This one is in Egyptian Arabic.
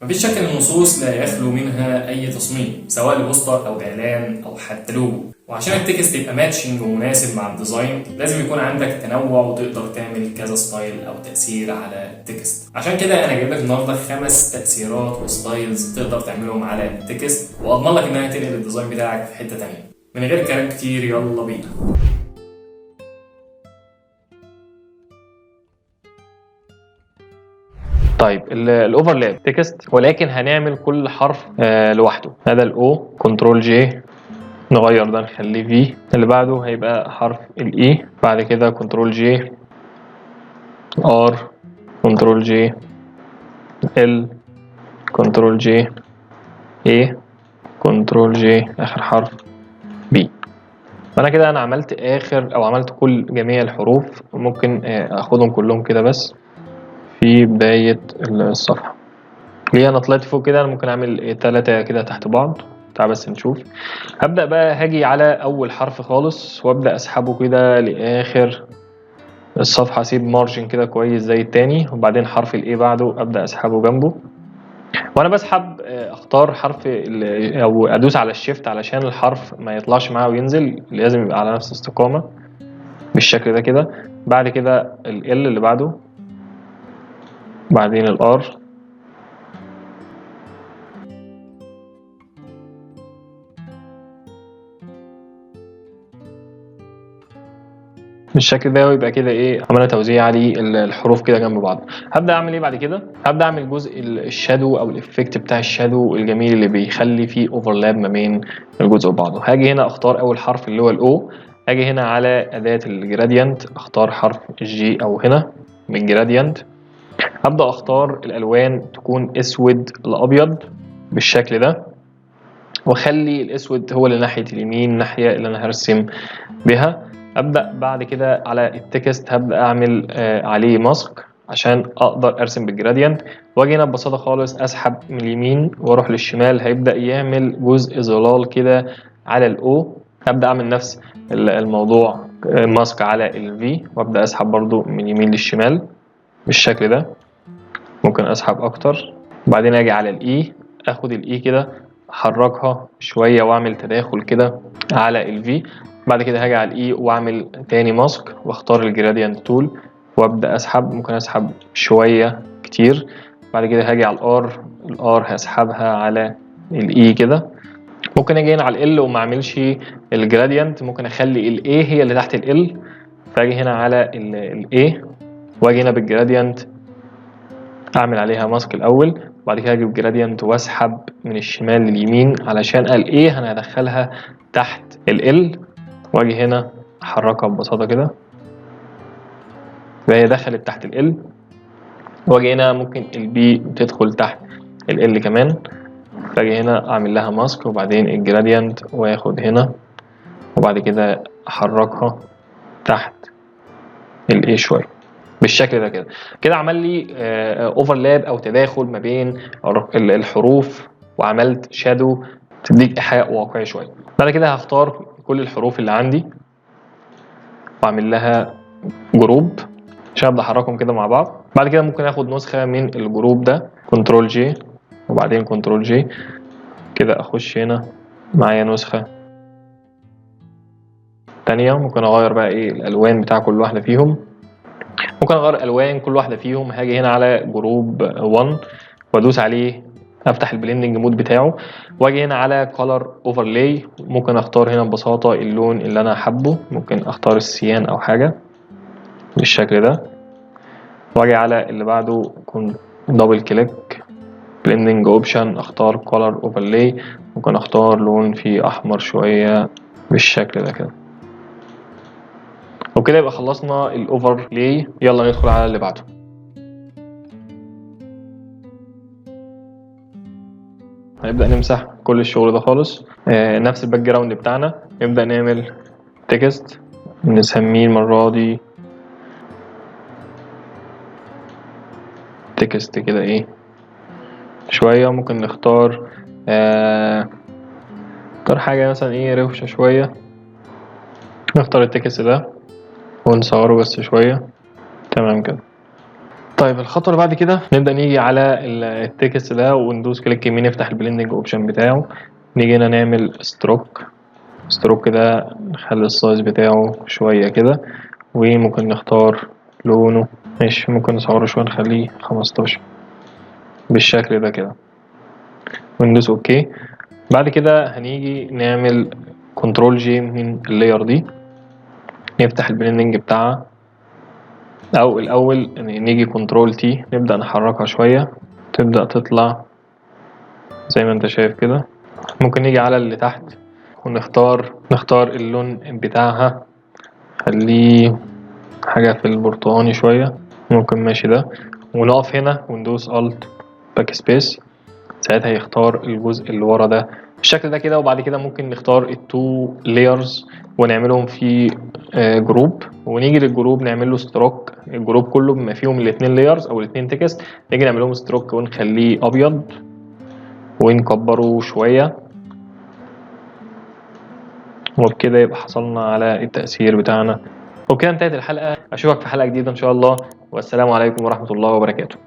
مفيش شك ان النصوص لا يخلو منها اي تصميم، سواء ل poster او اعلان او حتى لوجو. وعشان ال text يبقى matching ومناسب مع ال design لازم يكون عندك تنوع وتقدر تعمل كذا style او تاثير على ال text. عشان كده انا جايب لك النهارده 5 تاثيرات و styles تقدر تعملهم على ال text، واضمن لك انها تنقل ال design بتاعك في حتة تانية. من غير كلام كتير يلا بينا. طيب ال overlap text، ولكن هنعمل كل حرف لوحده. هذا ال O control J، نغير ده نخليه V. اللي بعده هيبقى حرف ال E، بعد كده control J، R، control J، L، control J، A، control J، اخر حرف B. فانا كده انا عملت اخر او عملت كل جميع الحروف. ممكن اخدهم كلهم كده بس في بداية الصفحة. ليه أنا طلعت فوق كده؟ أنا ممكن أعمل 3 كده تحت بعض. تعال بس نشوف. هبدأ بقى هاجي على أول حرف خالص وأبدأ أسحبه كده لآخر الصفحة، أسيب margin كده كويس زي التاني، وبعدين حرف ال A بعده أبدأ أسحبه جنبه. وأنا بسحب، أختار حرف أو أدوس على ال shift علشان الحرف ما يطلعش معاه وينزل، لازم يبقى على نفس الاستقامة بالشكل ده كده. بعد كده ال L اللي بعده، بعدين ال R، بالشكل ده، ويبقى كده عملنا توزيع للحروف كده جنب بعض. هبدأ أعمل إيه بعد كده؟ هبدأ أعمل جزء ال shadow أو ال effect بتاع ال shadow الجميل اللي بيخلي فيه overlap ما بين الجزء وبعضه. هاجي هنا أختار أول حرف اللي هو ال O، هاجي هنا على أداة ال gradient أختار حرف ال G أو هنا من ال gradient. هبدأ أختار الألوان تكون أسود لأبيض بالشكل ده، وأخلي الأسود هو اللي ناحية اليمين، الناحية اللي أنا هرسم بها. أبدأ بعد كده على ال text هبدأ أعمل عليه mask عشان أقدر أرسم بال gradient. وأجي هنا ببساطة خالص أسحب من اليمين وأروح للشمال، هيبدأ يعمل جزء ظلال كده على ال O. هبدأ أعمل نفس الموضوع، mask على ال V، وأبدأ أسحب برضو من اليمين للشمال بالشكل ده. ممكن أسحب أكتر. وبعدين أجي على ال E، أخد ال E كده أحركها شوية وأعمل تداخل كده على ال V. بعد كده هاجي على ال E وأعمل تاني mask وأختار ال gradient tool وأبدأ أسحب، ممكن أسحب شوية كتير. بعد كده هاجي على ال R، ال R هسحبها على ال E كده. ممكن أجي هنا على ال L وما أعملش ال gradient، ممكن أخلي ال A هي اللي تحت ال L، فأجي هنا على ال A وأجي هنا بال gradient أعمل عليها mask الأول، وبعد كده أجيب gradient وأسحب من الشمال لليمين علشان ال A أنا هدخلها تحت ال L، وأجي هنا أحركها ببساطة كده فهي دخلت تحت ال L. وأجي هنا ممكن ال B تدخل تحت ال L كمان، فأجي هنا أعمل لها mask وبعدين ال gradient وآخد هنا وبعد كده أحركها تحت ال A شوية بالشكل ده كده. كده عمل لي overlap او تداخل ما بين الحروف، وعملت shadow تديك ايحاء واقعي شوية. بعد كده هختار كل الحروف اللي عندي واعمل لها group عشان ابدا احركهم كده مع بعض. بعد كده ممكن اخد نسخه من ال group ده، control J وبعدين control J كده، اخش هنا معايا نسخه تانية. ممكن اغير بقى الالوان بتاع كل واحدة فيهم، ممكن اغير الوان كل واحدة فيهم. هاجي هنا على group 1 وادوس عليه، افتح ال blending mode بتاعه، واجي هنا على color overlay. ممكن اختار هنا ببساطة اللون اللي انا حابة، ممكن اختار ال cyan او حاجة بالشكل ده، واجي على اللي بعده double click blending option، اختار color overlay، ممكن اختار لون فيه احمر شوية بالشكل ده كده. وكده يبقى خلصنا ال overlay. يلا ندخل على اللي بعده. هنبدأ نمسح كل الشغل ده خالص. نفس ال background بتاعنا، نبدأ نعمل text نسميه المرة دي text كده شوية. ممكن نختار حاجة مثلا روشة شوية، نختار ال text ده ونصغره بس شوية. تمام كده. طيب الخطوة اللي بعد كده نبدا نيجي على ال text ده وندوس click يمين، نفتح ال blending option بتاعه، نيجي هنا نعمل stroke. stroke ده نخلي ال size بتاعه شوية كده، وممكن نختار لونه، ماشي، ممكن نصغره شوية نخليه 15 بالشكل ده كده، وندوس okay. بعد كده هنيجي نعمل control J من ال layer دي، نفتح ال blending بتاعها، او الاول نيجي control T نبدأ نحركها شوية تبدأ تطلع زي ما انت شايف كده. ممكن نيجي على اللي تحت ونختار اللون بتاعها، خليه حاجة في البرتقاني شوية، ممكن ماشي ده، ونقف هنا وندوس Alt Backspace، ساعتها يختار الجزء اللي ورا ده بالشكل ده كده. وبعد كده ممكن نختار ال two layers ونعملهم في group، ونيجي لل group نعمل له stroke، ال group كله بما فيهم الاثنين layers او الاثنين text، نيجي نعمل لهم stroke ونخليه ابيض ونكبره شوية، وبكده يبقى حصلنا على التأثير بتاعنا. وبكده انتهت الحلقة، اشوفك في حلقة جديدة ان شاء الله، والسلام عليكم ورحمة الله وبركاته.